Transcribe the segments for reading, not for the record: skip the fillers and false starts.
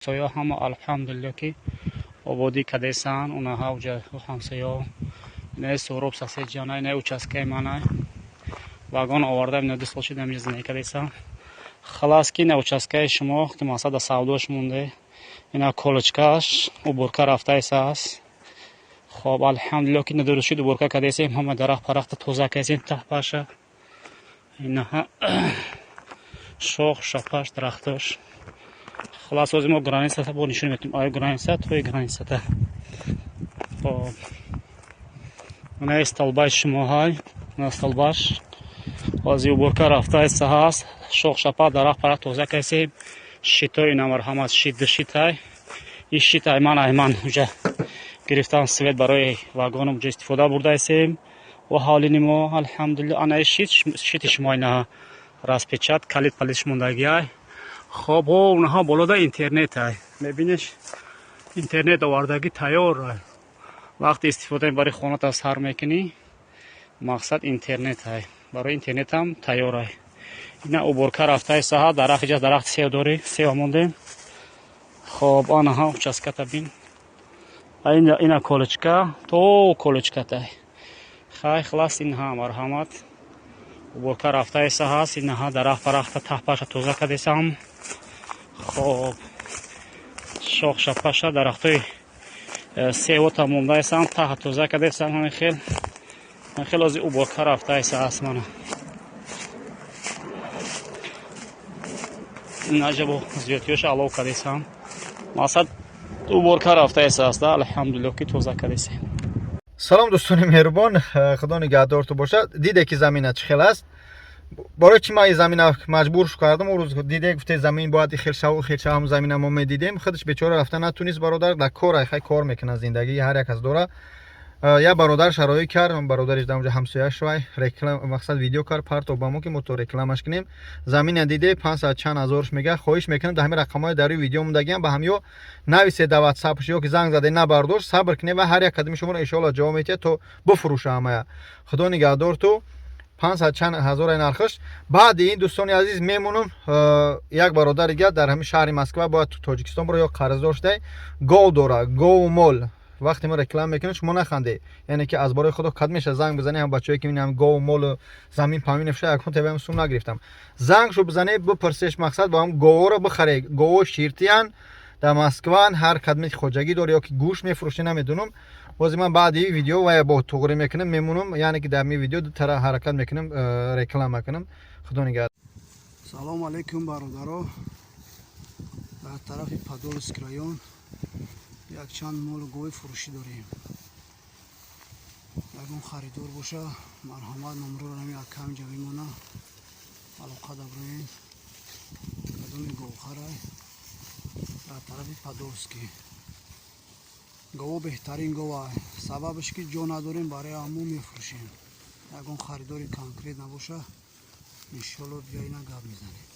Ҳамсоё ҳама, алҳамдулилло, ки ободӣ кардесанд. Унаҳа уҷа ҳамсоё, инаи Суҳроб сосед ҷана, инаи участкаи манай. Вагон оварда, ина 2 сол шид, ҳаминҷа зиндагӣ кардесам. Халас, ки ина участкаи шумо, ки мақсад да савдош монде. Ина колочкааш уборка рафтаиса аст. Хоб, алҳамдулилло, ки дуруст шуд, уборка кардесем, ҳама дарахт парахта тоза кардесем, таҳпаша. Инаҳа шох шапаш дарахтош. Халас, ҳозир мо границата бо нишон метем. Ай граница тои границата. Хоб. Инаи столбаи шумо ҳай, ина столбаш. Ҳозир уборка рафтаиса ҳаст. Шох шапа дарахт парахт тоза кардесем. Щитои ина марҳамат, щит ду щитай. И щит айман айман уҷа гирифтан, свет барои вагоном уҷа истифода бурдаисем. Ва ҳолини мо, алҳамдулилло, анаи щит, щити шумо, ина распечат, калид палидш мондагиай. Хоб, о, унаҳа болода интернет ай. Мебинеш, интернет овардагӣ тайёр ай. Вақти истифода барои хоната сар мекунӣ, мақсад интернет ай. Барои интернетам тайёр ай. Ина уборка рафтаи саҳа, дарахт иҷа дарахт сев дорӣ, сев мондем. Хоб, анаҳа участката бин. Ина колочка, то колочкатай. Хай, хулас, инҳа марҳамат. Уборка рафтаиса ҳаст, инаҳа дарахт парахта таҳпаша тоза кардесам. Хоб, шох шапаша дарахтои севота мондаисам, таҳа тоза кардесам, ҳамин хел. Ҳамин хел ҳозир уборка рафтаиса ҳаст мана. Инаҷа бо зиёдтиёша алов кардесам. Мақсад, уборка рафтаиса аст, алҳамдулилло, ки тоза кардесем. Салом, дӯстони меҳрубон, худо нигаҳдорту бошад. Диде, ки замина чӣ хел аст. Барои чӣ ман ин замина маҷбур кардам? Он рӯз диде, гуфте, замин бояд хел шаву хел шав, ҳам замина мо медидем. Худаш бечора рафта натунист, бародар дар кор хай кор мекунад, зиндагии ҳар як кас дора. Як бародар шароит кард, бародариш дар онҷа ҳамсояш вай реклама, мақсад, видео кард, партов ба мо, ки мо то рекламаш кунем. Замина диде, 500 чанд ҳазорш мега. Хоҳиш мекунам, дар ҳамин рақамҳои дар рӯи видео мондагиам, ба ҳамё нависед дар ватсапш ё ки занг заде набардошт, сабр кунед ва ҳар як кадами шуморо иншоалло ҷавоб метиҳад, то бифурӯша ҳамая. Худо нигаҳдор ту. 500 чанд ҳазораи нархаш. Баъди ин, дӯстони азиз, мемонам, як бародари дигар дар ҳамин шаҳри Москва, бояд Тоҷикистон бро ё қарздор шудай, гов дора, гову мол. Вақте мо реклама мекунем, шумо наханде, яъне ки аз борои худо кад меша занг бизане. Ҳам бачаҳое ки ҳам гову молу замин памин мефуша, якон тебаам сум нагирифтам. Занг шу бизане, бипурсеш, мақсад, бо ҳам говоро бихаре. Гово ширтиян, дар Москван. Ҳар кадме хоҷагӣ дора ё ки гӯшт мефурӯше, намедонам. Бози ман баъди видео вая бо туғрӣ мекунам, мемонам, яъне ки дар ми видео ду тара ҳаракат мекунам, реклама кунам. Худо нигаҳ. Салому алейкум, бародаро. Дар тарафи Подольск район якчанд молу гови фурӯшӣ дорем. Ягон харидор боша, марҳамат, номроро ҳами акамҷа мемона, алоқа даброен. Кадоми говхарай, дар тарафи Подольский гово беҳтарин гова. Сабабаш ки ҷо надорем, барои ҳамун мефурӯшем. Ягон харидори конкрет набоша, иншолло, биёина гап мезанем.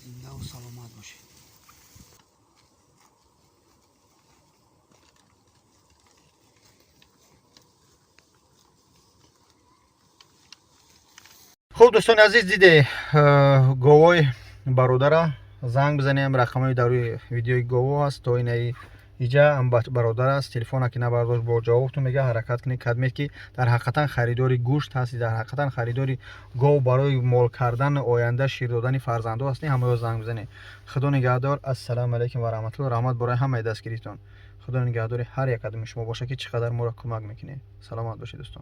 Зиндаву саломат бошед. Хуб, дӯстони азиз, диде говои бародара. Занг бизанем, рақамҳои дар рӯи видеои гово ҳаст. То инаи иҷа ам бародар аст, телефона ки набардошт, бо ҷавобтон мега. Ҳаракат кунед, кадмед ки дар ҳақиқатан харидори гӯшт ҳасти, дар ҳақиқатан харидори гов барои мол кардан, оянда шир додани фарзандо ҳастӣ, ҳамаё занг бизанед. Худо нигаҳдор. Ассалому алайкум ва раҳматулло. Раҳмат барои ҳамаи дастгиритон. Худо нигаҳдори ҳар як кадоми шумо боша, ки чӣ қадар моро кӯмак мекунед. Саломат бошед, дӯстон.